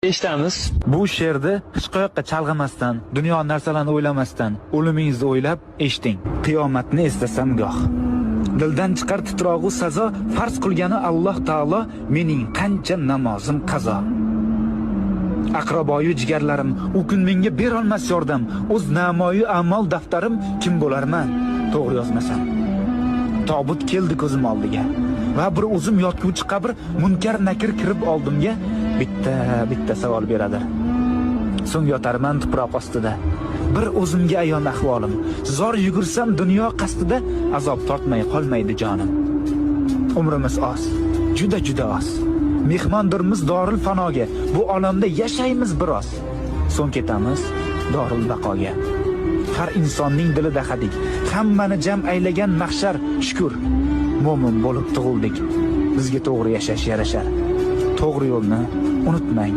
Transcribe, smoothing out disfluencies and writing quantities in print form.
Eshitamiz. Bu she'rni hech qayoqqa chalg'imasdan, dunyo narsalarini o'ylamasdan, o'limingizni o'ylab eshiting. Qiyomatni eslasam goh. Dildan chiqar titrog'u sazo, farz qilgani Alloh taolo, mening qancha namozim qazo. Aqraboyu jigarlarim u kun menga berolmas yordam, o'z namoyu a'mol daftarim kim bo'larman, to'g'ri yozmasam. Tobut keldi ko'zim oldiga. Va bir o'zim yotguvchi qabr, munkar nakir kirib oldimga bitta bitta savol beradi. So'ng yotarman tuproq ostida. Bir o'zimga ayon ahvolim. Zor yugursam dunyo qasdida, azob tortmay qolmaydi jonim. Umrimiz oz, juda juda oz. Mehmondirmiz doril fanoga. Bu olamda yashaymiz biroz. So'ng ketamiz doril baqoga. Har insonning dilida hadik. Hammani jam aylagan mahshar, shukr. Mo'min bo'lib tug'ildik. Bizga to'g'ri yashash yarashar. To'g'ri yo'lni unutmang.